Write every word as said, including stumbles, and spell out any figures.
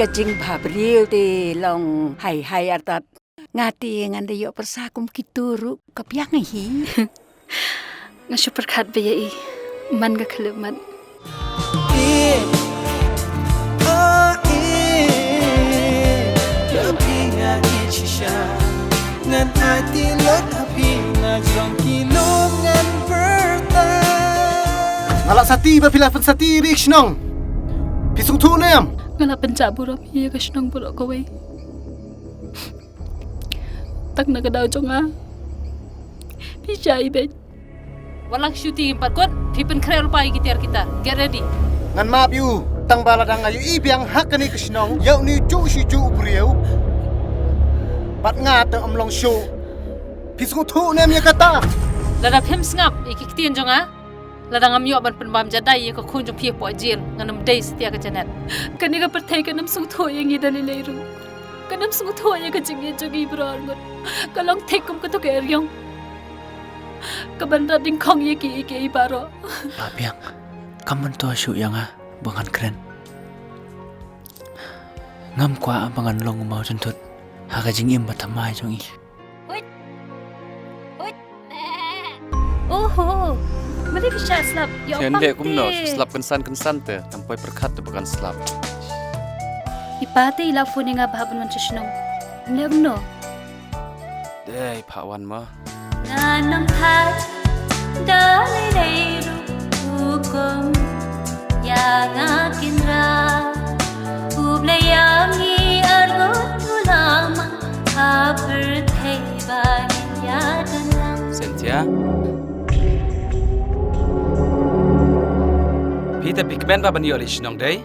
Ka jingbhabriew te long hai hai artat. Nga te ngan da ïoh pyrsa kum kito ruh ka biang hi. Nga shu pyrkhat ba ïa i man ka khyllipmat. Nga la sati ba phi la pynsati ri shnong. Phi sngewthuh ne em? Nga la pynjah burom ïa ka shnong baroh kawei. Tang na ka daw jong nga phi shah i beit. Wat lang shuti pat kut, phi pynkhreh lypa ïa ki tiar ki tar. Get ready. Ngan map ïa u, tang ba lada nga ïohi biang ha kane ka shnong ïa une u juh shi juh u briew, bad nga te ym long shuh. Phi sngewthuh ne em ïa kata? Lada phim sngap ïa ki ktien jong nga, lada ngam ïoh ban pynbam jadai ïa ka khun jong phi hapoh jel, ngan ym dei satia ka Janet. Kane ka pyrthei kan ym sngewthuh ïa ngi da lei lei ruh. Kan ym sngewthuh ïa ka jingïeit jong ngi baroh arngut. Ka long thik kum kato ka eriong kaban rat dyngkhong ïa kiei kiei baroh. Bah Biang, kam myntoi shuh ïa nga ba ngan kren. Ngam kwah ba ngan long u mawjynthut ha ka jingim bathymmai jong i. Huit. Huit. Oho. Mali phi shah slap. Ïa, pang leh kumno, te shu slap kynsan kynsan te. Tam poi pyrkhat te ba kan slap. I pa te i la phone ïa nga ba hap ban wan sha shnong. Leh kumno? Dei, phah wan ma. Ngan ym thait da lei lei ruh hukum ïa nga Kynrad. U Blei ïa ngi arngut u la mang ha pyrthei ba ngin ïa don lang. Cynthia. Phi te phi kmen ba ban ïoh leit shnong dei?